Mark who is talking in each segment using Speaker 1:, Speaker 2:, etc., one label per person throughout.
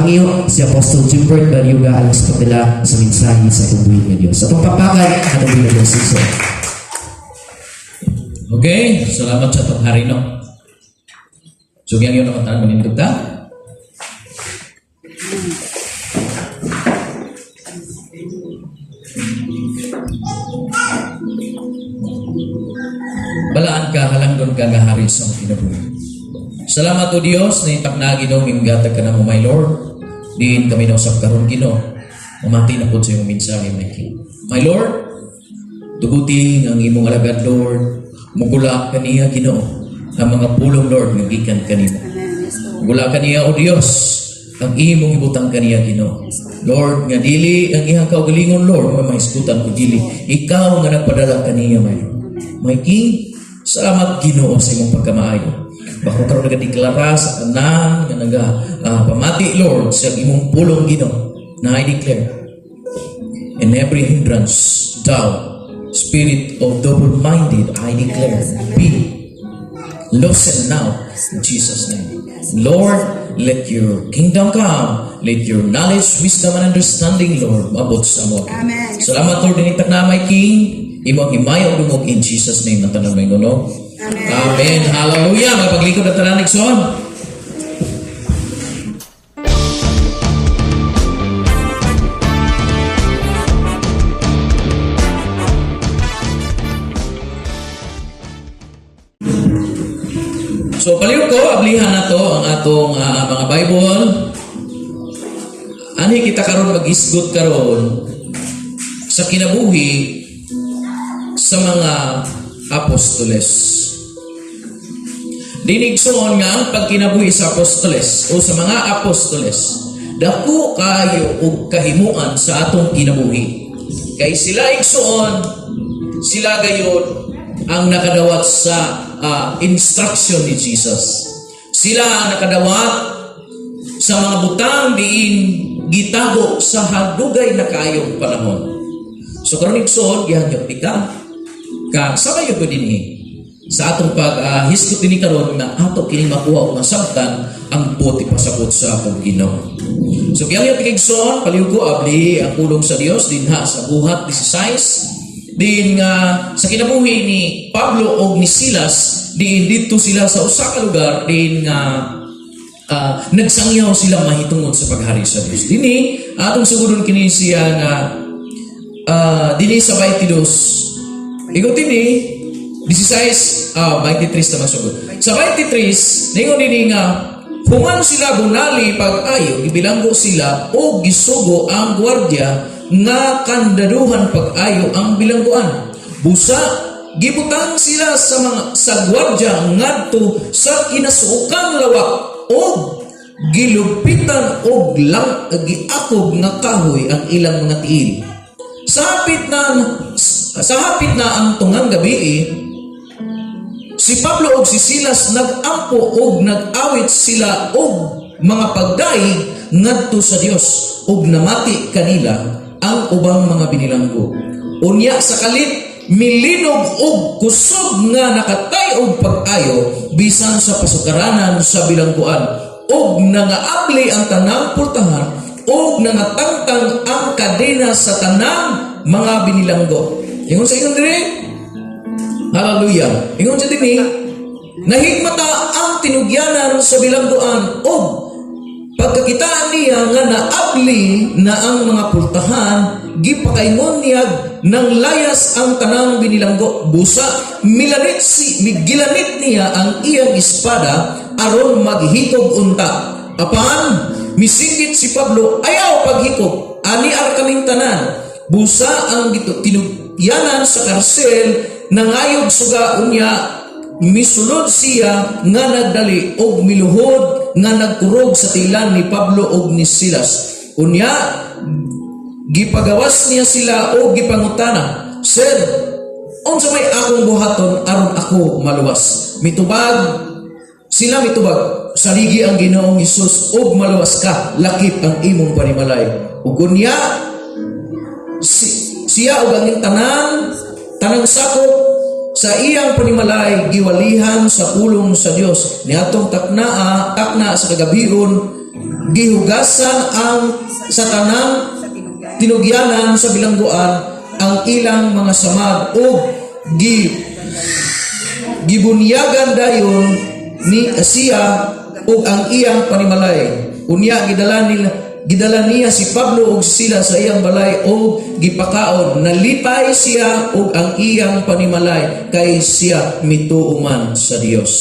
Speaker 1: Gihangyo si Apostle Jimbert Bariuga alang sa pagdala sa mensahe sa atong buhi nga Dios. Atong pakpakan atong buhi nga Dios, igsoon.
Speaker 2: Okay, salamat sa atong hari, no. So, gyang yun ang tanan, manindog ta. Balaan ka, halangdon ka nga hari sa among kinabuhi. Salamat o Dios na itakna Ginoo imong gihatag ka namo, my Lord. Diin kami nausap karon, Ginoo. Mamati na pud sa imong mensahe, my King. My Lord, tuguti ang imong alagad, Lord. Mugula kaniya, Ginoo, ang mga pulong, Lord, nga gikan kanimo.
Speaker 3: Amen. Yes, Lord.
Speaker 2: Mugula kaniya, o Dios, ang imong ibutang kaniya, Ginoo. Lord, nga dili ang iyang kaugalingon, Lord, nga mahisgutan ko dili. Ikaw nga nagpadala kaniya, my Lord. My King, salamat, Ginoo, sa imong pagkamaayo. Bako karon nagadeklara sa tanan nga naga pamati, Lord, sa imong pulong, Ginoo, na I declare in every hindrance, doubt, spirit of double-minded, I declare, be loosened now in Jesus' name. Lord, let your kingdom come. Let your knowledge, wisdom, and understanding, Lord, maabot sa amo.
Speaker 3: Amen.
Speaker 2: Salamat, Lord, dinitag na, my King. Imo ang himaya ug dungog in Jesus' name. Ang tanan may nguno.
Speaker 3: Amen.
Speaker 2: Amen. Hallelujah. Mga paglingkod ang tanan, igsoon. So palihog ko, ablihan na to ang atong mga Bible. Ani kita karon mag-isgot karon sa kinabuhi sa mga apostoles. Dinigsoon nga ang pagkinabuhi sa apostoles o sa mga apostoles, dako kayo og kahimuan sa atong kinabuhi. Kay sila, igsoon, sila gayon ang nakadawat sa instruction ni Jesus. Sila ang nakadawat sa mga butang diin gitago sa hadugay na kaayong panahon. So karon, igsoon, gihangyot ni ka kag sabay ko dinhi sa atong pag hisgot dinhi karon nga ato kining makuha ug masabtan ang buot ipasabot sa atong Ginoo. So gihangyot igsoon, palihog ko abli ang pulong sa Dios dinha sa Buhat 16, din nga sa kinabuhi ni Pablo og ni Silas, diin didto sila sa usa ka lugar din nga nagsangyaw sila mahitungod sa paghari sa Dios. Dinhi atong sugudon kini siya nga dinhi sa 22. Ingon dinhi 16, 23 naman sugod. Sa 23, ningon dinhi nga human sila bunali pag-ayo, gibilanggo sila o gisugo ang gwardiya nga kandaduhan pag-ayo ang bilangguan. Busa gibutang sila sa mga sa gwardiya ngadto sa kinasuokang lawak og gilupitan og lang giakob nga kahoy ang ilang mga tiil. Sa hapit na ang tungang gabi, si Pablo og si Silas nag-ampo og nag-awit sila og mga pagdayeg ngadto sa Dios ug namati kanila ang ubang mga binilanggo. Unya sa kalit milinog og kusog nga nakatay-og pag-ayo bisan sa pasukaranan sa bilangguan ug nangaabli ang tanang pultahan ug nangatangtang ang kadena sa tanang mga binilanggo. Ingon sa ingon dire. Hallelujah. Ingon sa dinhi, nahigmata ang tinugyanan sa bilangguan og pagkakitaan niya nga naabli na ang mga pultahan, gipakaingon niya nang layas ang tanang binilanggo. Busa milanit si migilanit niya ang iyang espada aron maghikog unta. Apan misinggit si Pablo, "Ayaw paghikog, ani ar kaming tanan." Busa ang tinugyanan sa karsel nangayog suga, unya misulod siya nga nagdali og miluhod nga nagkurog sa tilan ni Pablo og ni Silas. Unya gipagawas niya sila og gipangutana, "Sir, unsa may akong buhaton aron ako maluwas?" Mitubag sila, mitubag, "Saligi ang Ginoong Hesus ug maluwas ka lakip ang imong panimalay." Ug unya siya ug ang tanang sakop sa iyang panimalay giwalihan sa pulong sa Dios. Niadtong takna sa kagabion Gihugasan ang sa tanang tinugyanan sa bilangguan ang ilang mga samad ug gibunyagan dayon ni siya ug ang iyang panimalay. Unya gidala niya si Pablo ug sila sa iyang balay ug gipakaon. Nalipay siya ug ang iyang panimalay kay siya mituo man sa Dios.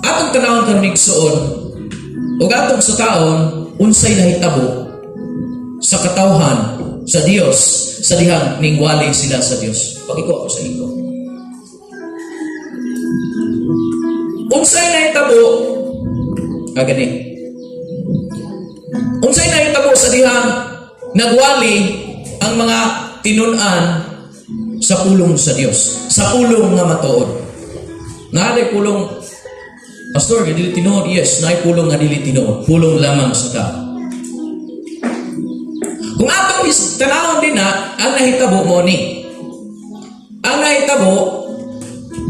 Speaker 2: Atong tanawon karon, igsuon, ug atong sa taon unsay nahitabo sa katawhan sa Dios sa dihang ningwali sila sa Dios. Pagiko ako sa iko. Unsay nahitabo gani. Unsay nahitabo sa dihang nagwali ang mga tinun-an sa pulong sa Dios, sa pulong nga matuod? Naa pulong, Pastor, nga dili tinuod? Yes, naay pulong nga dili tinuod. Pulong lamang sa tao. Kung atong tanawon din na, ang nahitabo mo ni. Ang nahitabo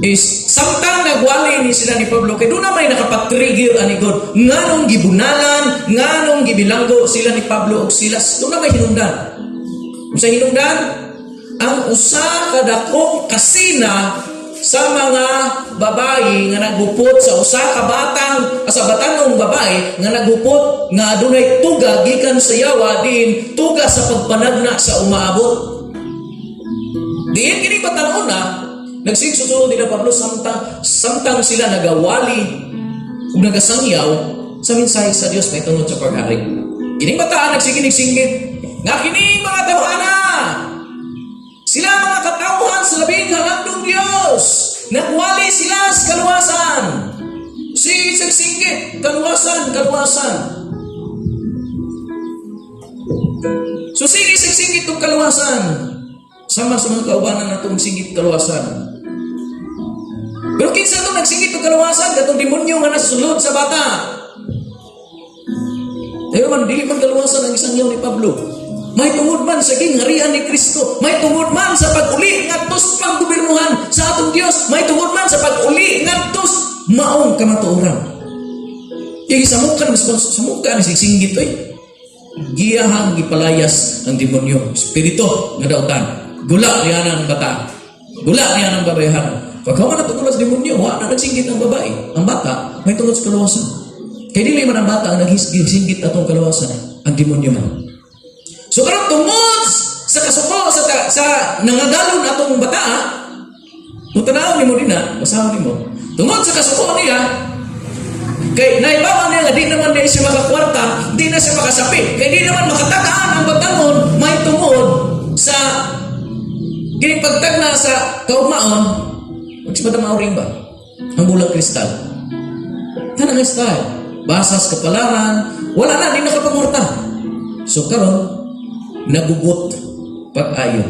Speaker 2: is samtang nagwali ni sila ni Pablo, kay doon na may nakapatrigger ani God nganong gibunalan, nganong gibilanggo sila ni Pablo ug Silas. Doon na may hinungdan. Sa hinungdan, ang usa ka dakong kasina sa mga babae nga naghupot sa usa ka batang, sa batanong babae nga naghupot nga adunay tuga gikan sa yawa, din tuga sa pagpanagna sa umaabot. Diin kini batanon na nagsigsusunod nila Pablo samtang samtang sila nagawali ug nagasangyaw sa mensahe sa Dios may tungod sa paghari. Kining bataan nagsige singgit nga kining mga tawhana, sila mga katawhan sa labing halangdong Dios. Nagwali sila sa kaluwasan. Sige singgit, "Kaluwasan, kaluwasan." So sige singgit og kaluwasan. Sama sa mga kaubanan natong singgit kaluwasan. Pero kinsa itong nagsingit og kaluwasan? Katong demonyo nga nasa sulod sa bata. Pero man, dili man kaluwasan ang isang ni Pablo. May tungod man sa gingharian ni Kristo. May tungod man sa pag-uli ngadto sa panggobernuhan sa atong Dios. May tungod man sa pag-uli ngadto maong kamatuoran. Kaya samukan, mas samukan ni singgit oy. Giyahang gipalayas ang demonyo, espiritu nga dautan. Gula niya ng bata. Gula niya ng babayahan. Pagka man natungod sa demonyo, wa na nagsinggit ang babae. Ang bata, may tungod sa kaluwasan. Kay dili man ang bata ang nagsinggit atong kaluwasan, ang demonyo man. So karon, tungod sa kasuko sa nangagalon atong bata, kung tanawon nimo din na, basahon nimo. Tungod sa kasuko niya, kay naibawan niya nga di naman niya siya makakwarta, di na siya makasapi, kay di naman makatagaan ang batangon, may tungod sa kini pagtagna sa kaugmaon, magsi Madam Auring ba? Ang bulang kristal. Tanang style. Basas kapalaran, wala na, di nakapangwarta. So karon nagugot pag-ayo.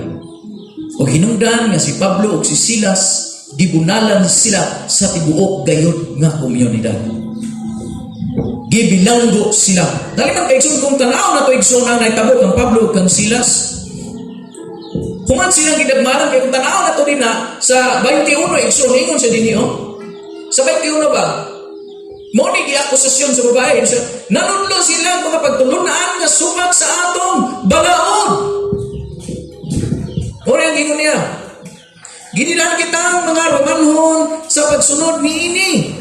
Speaker 2: O hinungdan nga si Pablo ug si Silas gibunalan sila sa tibuok gayod nga komunidad. Gibilanggo sila. Dali man kay, igsoon, kung tanaw na to, igsoon, ang nahitabo kang Pablo ug kang Silas. Human silang gidagmanan, kay kung tanaw na to din na sa 21, igsoon, ingon sa dinhi oh. Sa 21 ba? Mo ni giakusasyon sa babae. Siya, nanudlo sila mga pagtulunaan nga sumak sa atong balaod. Ora ang ingon niya. Ginilan kitang mga Romanhon sa pagsunod niini.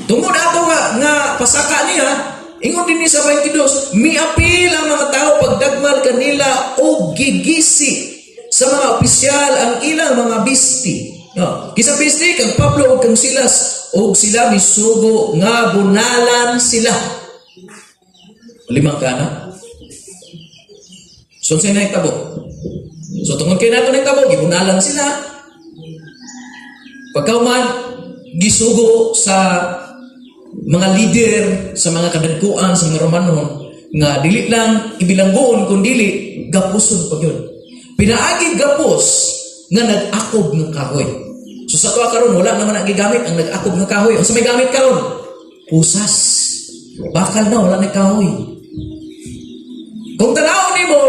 Speaker 2: Tungod ato nga pasaka niya, ingon din ni sa 22, miapil ang mga tao pagdagmal kanila og gigisi sa mga opisyal ang ilang mga bisti. No, kisa bisti kang Pablo ug kang Silas, ug sila misugo nga bunalan sila. Limang kana. So unsay nahitabo? So tungod kay nato nahitabo, gibunalan sila. Pagkauman, gisugo sa mga leader sa mga kadagkuan sa mga Romanon nga dili lang ibilanggoon kun dili gapuson pa gyud. Pinaagi gapos nga nag-akob ng kahoy. So sa tuwa karon, wala naman ang gigamit ang nag-akob ng kahoy. Unsa may gamit karon? Kusas. Bakal na, wala na kahoy. Kung tanaw nimo,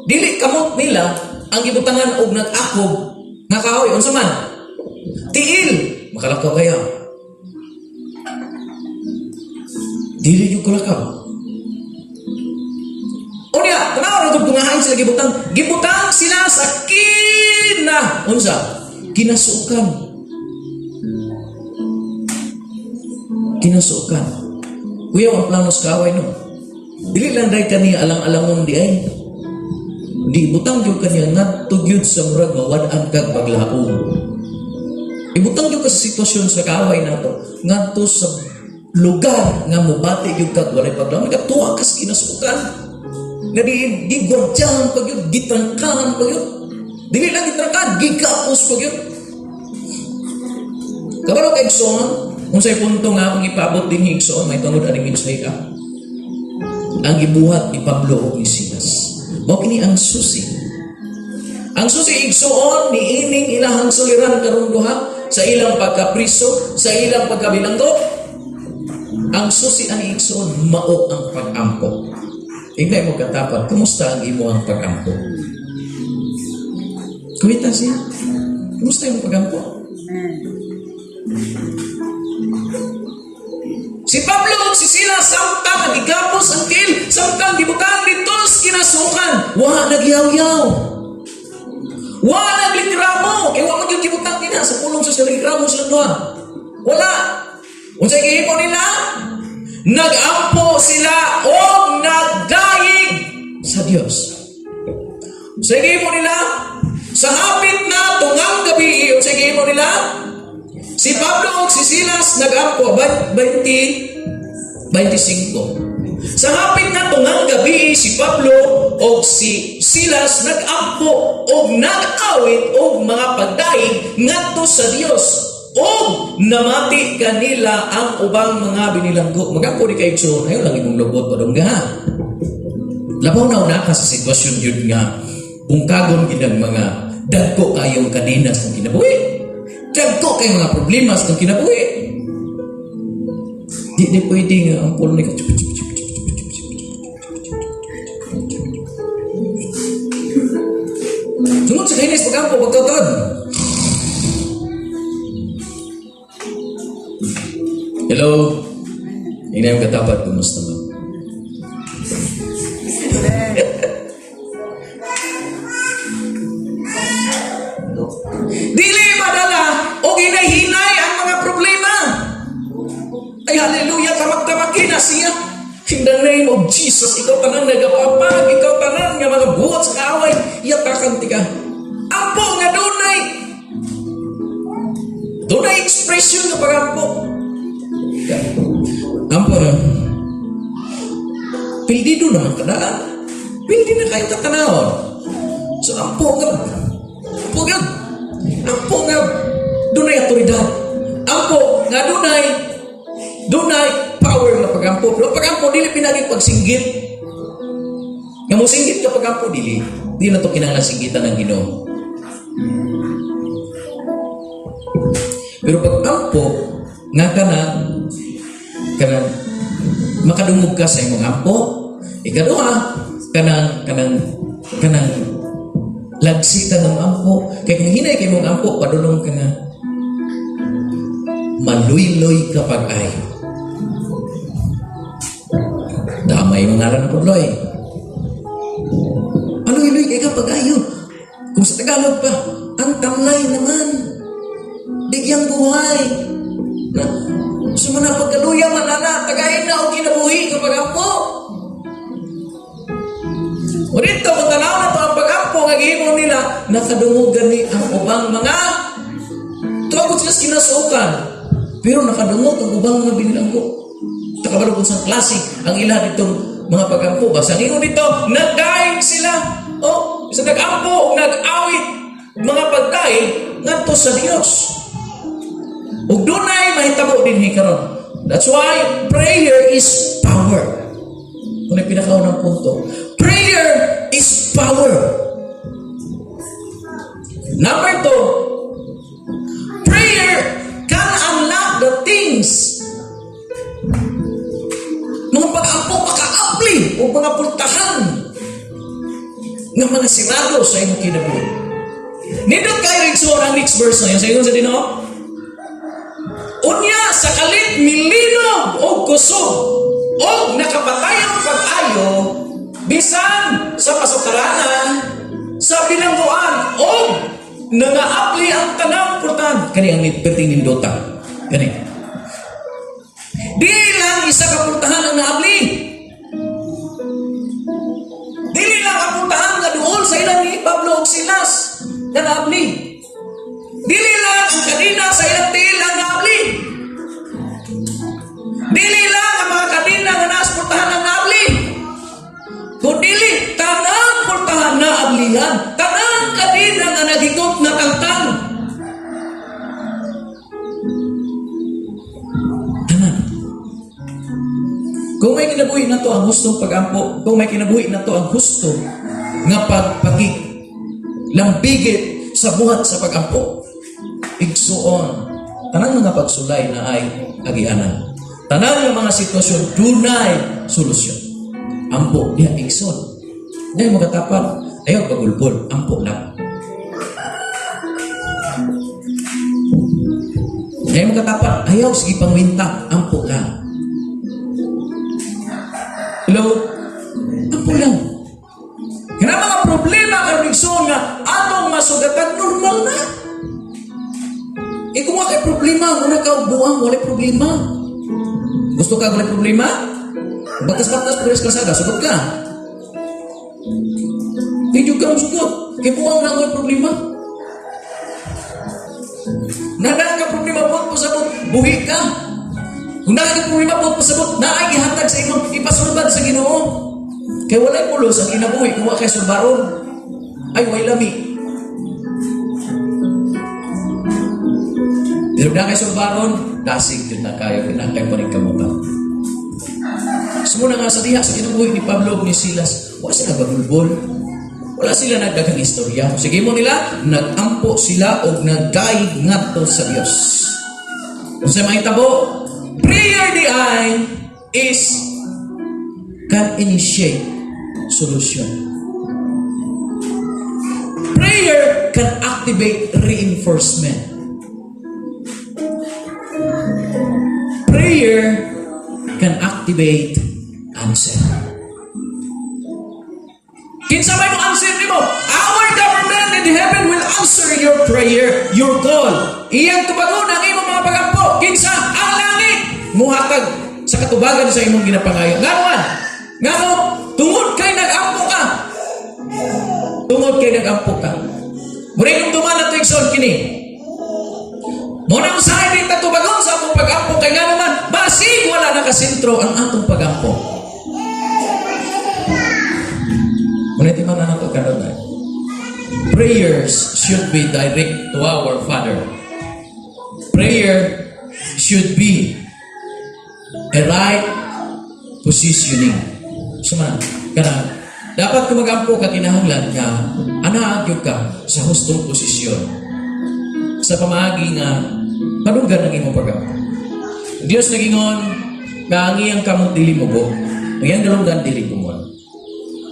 Speaker 2: dili kamot nila ang gibutangan og nag-akob nga kahoy. Unsa man? Tiil. Makalakaw kaya. Dili yung kulakaw. Unya, tanaw na kung hain sila gibutang. Gibutang sila sa kina. Unsa? Kinasukan. Kinasukan. Kuya, ang plano sa kaaway, no? Dili lang dahil kaniya alang-alangon di ay. Di butang yung kaniya ngadto gyud sa murag mawad-an kag paglaom. Ibutang gyud ka sa sitwasyon sa kaaway nato ngadto sa lugar nga mobati gyud kag walay paglaom. Nagatuwa ka sa kinasukan. Nga di gigwardyahan pa gyud, gitrangkahan pa gyud. Dili lang gitrangkahan, gigapos pa gyud. Kabalo kay igsoon, unsay punto nga akong ipaabot din igsoon, may tungod aning mensahe ka. Ang gibuhat ni Pablo ug ni Silas. Mao kini ang susi. Ang susi, igsoon, ni ining ilahang suliran karong duha sa ilang pagkapriso, sa ilang pagkabilanggo. Ang susi ani, igsoon, mao ang pag-ampo. Ingay mo katapat, kumusta ang imo ang pag-ampo? Kumita siya. Kumusta imong pag-ampo? Si Pablo ug si Silas, samtang gigapos ang tiil, samtang gibutang didto sa kinasukan, wa nagyaw-yaw. Wa naglikramo, kay wa man gyud gibutang dinha sa pulong sa reklamo sila duha. Wala. Unsay gihimo nila? Nag-ampo sila og nagdayeg sa Dios. Unsay gihimo nila? Sa hapit na tungang gabi, unsay gihimo nila? Si Pablo ug si Silas nag-ampo 20 25. Sa hapit na tungang gabi, si Pablo ug si Silas nag-ampo og nag-awit og mga pagdaig ngadto sa Dios og namati kanila ang ubang mga binilanggo. Magampo di kayo, igsoon, ayaw lang imong lubot padong ha. Labaw na una ka sa sitwasyon yun nga bungkagon gid ang mga dagko kayong kadenas ng kinabuhi. Dagko kay mga problema sa kinabuhi. Di di pwede nga ang pulo ni ka. Tungod sa kainis pagkampo pagtutod. Hello. Ingay yung katapat, kumusta man? Dili madala o ginahinay ang mga problema. Ay hallelujah, tamak-tamakin na siya. In the name of Jesus, ikaw tanan nagapapag, ikaw tanan nga mga buhat sa kaaway, iyatakan tika. Ampo nga dunay. Dunay expression nga pagampo. Ampo na. Pildido naman kadaan. Pildi na kayo katanawon. So ampo nga, ampo nga, ampo nga, dunay otoridad. Ampo nga dunay, dunay power nga pagampo. Pero pagampo, dili pinaging pagsinggit. Nga mo singgit ka pagampo, dili. Di na to kinahanglan singgitan ng Ginoo. Pero pag ampo, nga kanang, kanang makadungog ka sa imong ampo. Ikaduha, kanang, kanang, kanang lagsi ka ng ampo. Kay kung hinay kay imong ampo, padulong ka nga maluyloy ka pag-ayo. Damay yung ngalan ng pudloy. Maluyloy kay ka pag-ayo. Kung sa Tagalog pa, ang tamlay naman. Digyang buhay. Na, sumana pagkaluya man ana, tagayin na og kinabuhi kapag ampo. O dito, kung tanaw na to ang pag-ampo nga gihimo nila, nakadungog gani ang ubang mga tuwag sila sa kinasukan. Pero nakadungog ang ubang mga binilanggo. Takabalo kung sa klase ang ila ditong mga pag-ampo. Basta ingon dito, nagdaig sila. O, sa nag-ampo, nag-awit, mga pagdaig, ngadto sa Dios. Ug dunay mahitabo din karon. That's why prayer is power. Kung ay pinakaunang punto. Prayer is power. Number two, prayer can unlock the things. Mga pag-ampo, makaabli o mga pultahan nga mga sirado sa imong kinabuhi. Nindot kayo, igsoon, ang next verse na yun. Sa ingon sa Ginoo. Unya sa kalit milinog og kusog Og nakapatayon pag-ayo bisan sa pasukaranan, sa bilangguan, og nangaabli ang tanang pultahan. Kani ang perting nindota. Kani. Di lang isa ka pultahan ang naabli. Dili lang ang pultahan nga duol sa ilang ni Pablo ug Silas na naabli. Dili lang ang kadena sa ilang tiil ang naabli. Dili lang ang mga kadena nga naa sa pultahan ang naabli. Kung dili, tanang pultahan na ablihan. Tanang kadena nga naghigop na tangtang. Tanan. Kung may kinabuhi na to ang hustong pagampo, kung may kinabuhi na to ang husto nga pagpakig lambigit sa buhat sa pagampo, igsuon, tanang mga pagsulay na ay agianan. Tanang nga mga sitwasyon dunay solusyon. Ampo diha, igsoon. Dahil magatapan, ayaw pagulbol, ampo lang. Ayaw magatapan, ayaw sige pangwinta, ampo lang. Hello? Ampo lang. Kana mga problema karon, igsoon, nga atong masugatan, normal na. Eh kung wala kay problema, mura ka og buang, wala problema. Gusto ka wala problema? Batas-batas pag kalsada, sugot ka. Hindi ka sugot. Kay buang na ang problema. Naa ka problema, buhat pasabot, buhi ka. Kung naa ka problema, buhat pasabot, naay gihatag sa imong ipasulbad sa Ginoo. Kay walay pulos ang kinabuhi kung wa kay sulbaron. Ay, way lami. Pero na kay sulbaron, dasig jud na kayo, kinahanglan pa rin kamutan. Sumuna nga sa diha sa kinabuhi ni Pablo ug ni Silas, wala sila bagulbol. Wala sila nagdaghang istorya. Sige mo nila, nag-ampo sila og nagdayeg ngadto sa Dios. Kung sa mahitabo, prayer di ay is can initiate solution. Prayer can activate reinforcement. Prayer can activate answer. Kinsa may mo answer nimo? Our government in heaven will answer your prayer, your call. Iyang tubagon ang imong mga pagampo. Kinsa? Ang langit muhatag sa katubagan sa imong ginapangayo. Ngano man? Ngano? Tungod kay nag-ampo ka. Tungod kay nag-ampo ka. Murag kung duman na igsoon kini. Mo na usahay din tatubagon sa atong pag-ampo kay ngano man basig wala nakasentro ang atong pag-ampo. Ngunit man na nato karon ay. Prayers should be direct to our Father. Prayer should be a right positioning. Suma, kana dapat kung mag-ampo ka, kinahanglan nga anaag gyud ka sa hustong posisyon sa pamaagi nga padunggan ang imong pag-ampo. Ang Dios nagingon nga ang iyang kamot dili mubo, ang iyang dalunggan dili gumon.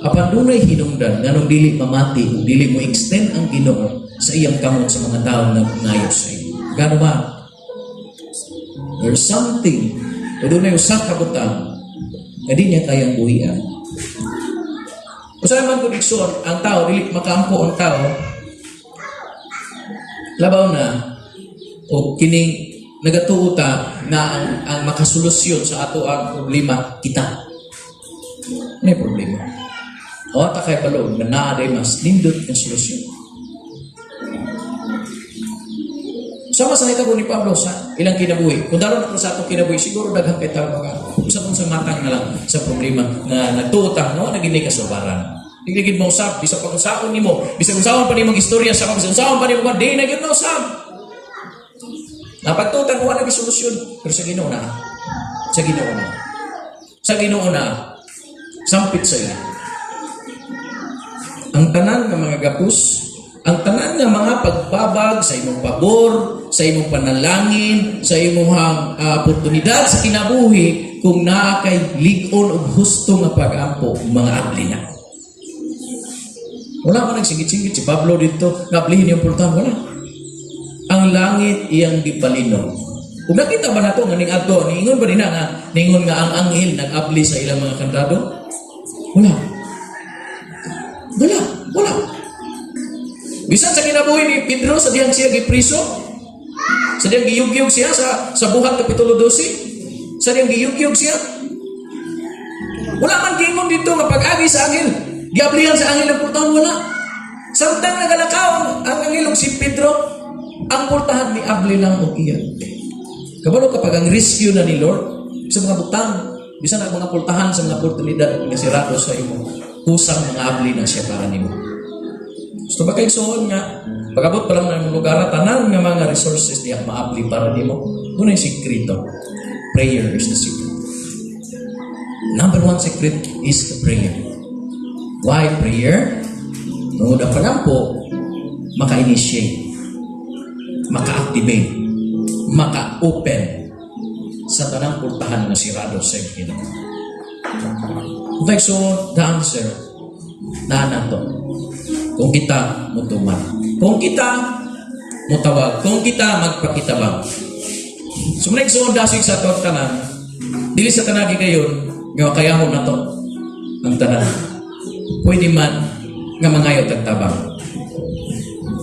Speaker 2: Apan dunay hinungdan nganong dili mamati ug dili mo extend ang Ginoo sa iyang kamot sa mga tawo nga ngayo sa iyo. Gano ba? There's something o dunay usa ka butang nga di niya kayang buhian. Usahay man kung, igsoon, ang tao, dili makaampo ang tao, labaw na, o kining nagatuo ta na ang makasolusyon sa ato ang problema kita. Ano yung problema? O ta kay balog na naa day mas nindot nga solusyon. Sama sa nitabo ni Pablo sa ilang kinabuhi. Kung daron na sa atong kinabuhi, siguro daghang kay tao mga usa kung sa matang na lang sa problema nga nagtuo ta no nagini kasubaran. Di gid mo usab, bisag pag usaon nimo, bisag usaon pa nimong istorya sa bisag usaon pa nimo, di na gyud na usab. Napagtutan mo wala solusyon, pero sa Ginoo na. Sa Ginoo na. Sa Ginoo na. Sampit sa iya. Ang tanan nga mga gapos, ang tanan nga mga pagbabag sa imong pabor, sa imong panalangin, sa imong oportunidad sa kinabuhi, kung naa kay lig-on og husto nga pag-ampo, mga abli na. Wala man nagsingit-singit si Pablo dito, nga ablihin yung pultahan, wala. Ang langit iyang gipalinog. Kung nakita ba nato nga ning adto, niingon ba nina nga ningon nga ang anghel nag-abli sa ilang mga kandado? Wala. Wala, wala. Bisan sa kinabuhi ni Pedro sa diyang siya gipriso, sa diyang giyugyog siya sa Buhat Kapitulo 12, sa diyang giyugyog siya. Wala man giingon dito nga pag-agi sa anghel. Giablihan sa anghel ang pultahan, wala. Samtang nagalakaw ang anghel ug si Pedro, ang pultahan ni abli lang og iya. Kabalo kapag ang rescue na ni Lord sa mga butang, bisan ang mga pultahan sa mga oportunidad nga sirado sa imo, kusang mga abli na siya para nimo. Gusto ba kay igsoon nga pag-abot pa lang ng lugar, tanan nga mga resources diya maabli para nimo? Dunay sikreto. Prayer is the secret. Number one secret is the prayer. Why prayer? Tungod ang pagampo, maka-initiate, maka-activate, maka-open sa tanang pultahan nga sirado sa imong Ginoo. Okay, so the answer na nato. Kung kita mutuman, kung kita mutawag, kung kita magpakitabang. So mga igsoon, dasig sa atong tanan, dili sa tanagi kayon nga makayahon nato ang tanan. Pwede man nga mangayo tag tabang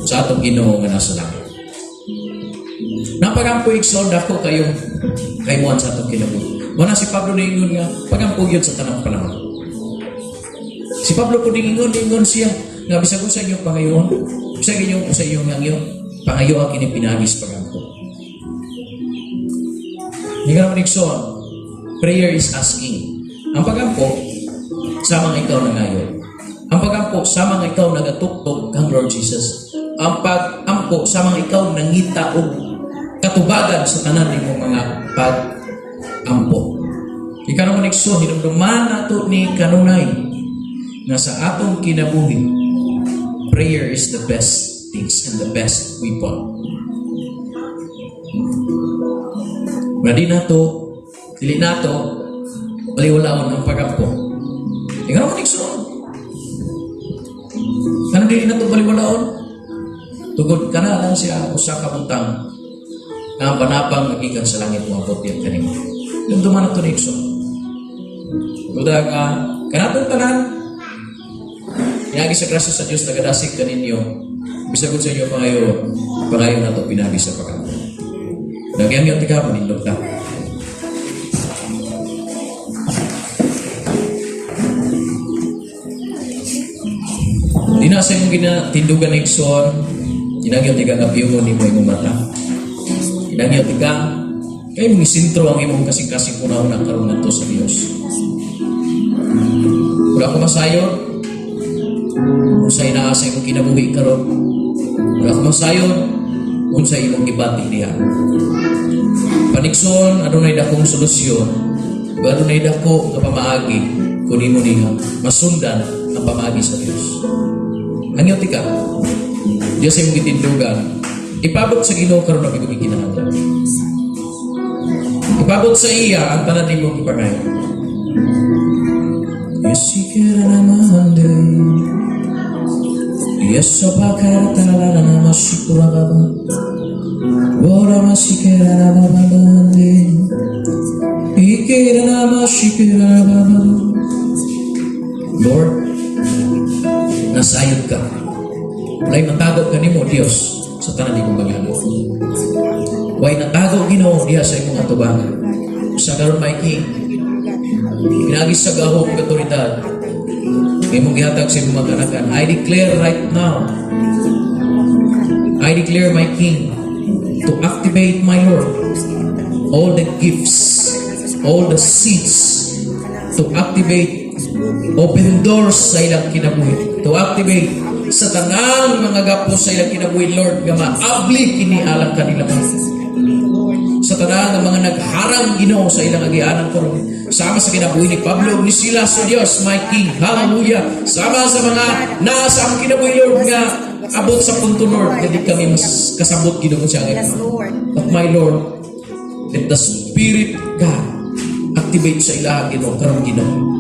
Speaker 2: sa atong Ginoo nga nasa langit. Napagampo, igsoon, dako kayong kaimuan sa atong kinabuhi. Mao na si Pablo niingon nga pagampo gyud sa tanang panahon. Si Pablo po niingon, niingon siya nga bisag unsa inyong pangayoon, bisag inyong sa inyong ngangyo, pangayoa kini pinaagi sa pagampo. Hindi ka naman, igsoon, prayer is asking. Ang pagampo, samang ikaw nangayo. Ang pagampo, samang ikaw nagatuktok kang Lord Jesus. Ang pagampo, samang ikaw nangita og katubagan sa tanan nimong mga pagampo. Ikaw naman, igsoon, hinumduman nato ni kanunay nga sa atong kinabuhi, prayer is the best things and the best weapon. Nga di nato, dili nato, baliwalaon ang pagampo. Ikaw naman, igsoon. Kanang dili nato baliwalaon? Tungod kana lang siya usa ka butang nga ang banabang nga gikan sa langit moabot diyan kanimo. Hinumduman nato ni, igsoon. Kuda nga kanatong tanan, pinaagi sa grasya sa Dios nagadasig kaninyo, bisag sa inyo pangayo, pangayo nato pinaagi sa pagampo. Nagyangyo tika, manindog ta. Di na sa imong ginatindugan, igsoon, ginagyo tika nga piyungon nimo imong mata. Ginagyo tika kay mong isintro ang imong kasing-kasing una-una karon ngadto sa Dios. Wala ko masayod unsa naa sa imong kinabuhi karon. Wala ko masayod unsa imong gibati diha. Panigsoon, adunay dakong solusyon ug adunay dako nga pamaagi kun imo niya masundan ang pamaagi sa Dios. Hangyo tika. Dios imong gitindugan. Ipabot sa Ginoo karon ang imong gikinahanglan. Ipabot sa iya ang tanan nimong gipangayo. Yesikera namande. Yeso pakara talala nama shikura baba. Ora masikera na baba mande. Ikera nama shikera baba. Lord, nasayod ka. Walay matago kanimo, Dios, sa tanan nimong mga. Way natago, Ginoo, diha sa imong atubangan. Sa karon, my King, pinaagi sa gahom ug otoridad imong gihatag sa imong mga kanakan, I declare right now, I declare, my King, to activate, my Lord, all the gifts, all the seeds, to activate open doors sa ilang kinabuhi, to activate sa tanang mga gapos sa ilang kinabuhi, Lord, nga maabli kini alang kanila, sa tanan nga mga nagharang, Ginoo, sa ilang agianan karon, sama sa kinabuhi ni Pablo ug ni Silas, o Dios, my King, hallelujah, sama sa mga naa sa among kinabuhi, Lord, nga abot sa punto, Lord, nga di kami mas kasabot, Ginoo, sa
Speaker 3: Yes,
Speaker 2: angin.
Speaker 3: Lord.
Speaker 2: But my Lord, let the Spirit God activate sa ilaha, Ginoo, karon, Ginoo.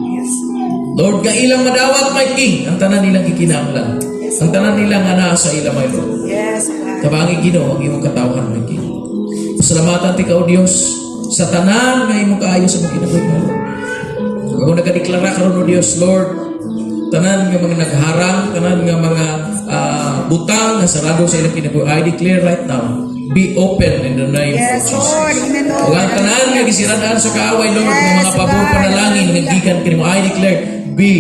Speaker 2: Lord, nga ilang madawat, my King, ang tanan nilang gikinahanglan, ang tanan nila nga naa sa ila, my Lord.
Speaker 3: Yes, God.
Speaker 2: Tabangi, Ginoo, ang imong katawhan, my King. Salamatan ti ka, O Dios, sa tanan nga imong kaayo sa mga kinabuhi, my Lord. Ug ako nagadeklara karon, O Dios, Lord, tanan nga mga nagharang, tanan nga mga butang nga sarado sa ilang kinabuhi, I declare right now, be open in the name
Speaker 3: Yes,
Speaker 2: of Jesus.
Speaker 3: Lord. Amen, Lord.
Speaker 2: Ug ang tanan nga gisiradaan sa kaaway, Lord, nga mga
Speaker 3: Yes,
Speaker 2: pabor
Speaker 3: God.
Speaker 2: panalangin nga gikan kanimo, I declare, be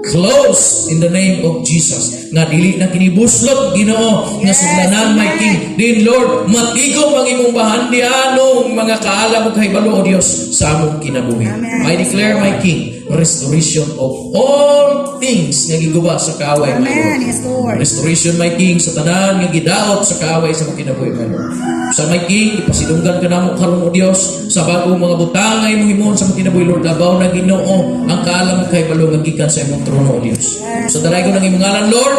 Speaker 2: close in the name of Jesus. Nga dili na kini buslot, Ginoo, nga suglanan, my King. Din, Lord, matigom ang imong bahandianong mga kaalam ug kahibalo, O Dios, sa among kinabuhi.
Speaker 3: Amen.
Speaker 2: I declare, my King, restoration of all things nga giguba sa kaaway, my Lord.
Speaker 3: Amen. Yes, Lord.
Speaker 2: Restoration, my King, sa tanan nga gidaot sa kaaway sa mga kinabuhi, my Lord. Sa my King, ipasidunggan ka namo karon, O Dios, sa bagong mga butang nga imong himuon sa mga kinabuhi, Lord. Labaw na, Ginoo, ang kaalam ug kahibalo nga gikan sa imong trono, O Dios. Sa dalaygon ng imong ngalan, Lord,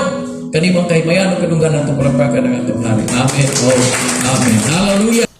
Speaker 2: kanimo ang kahimayan ug kadungganan, atong palakpakan ang atong hari. Amen. Oh, amen. Hallelujah.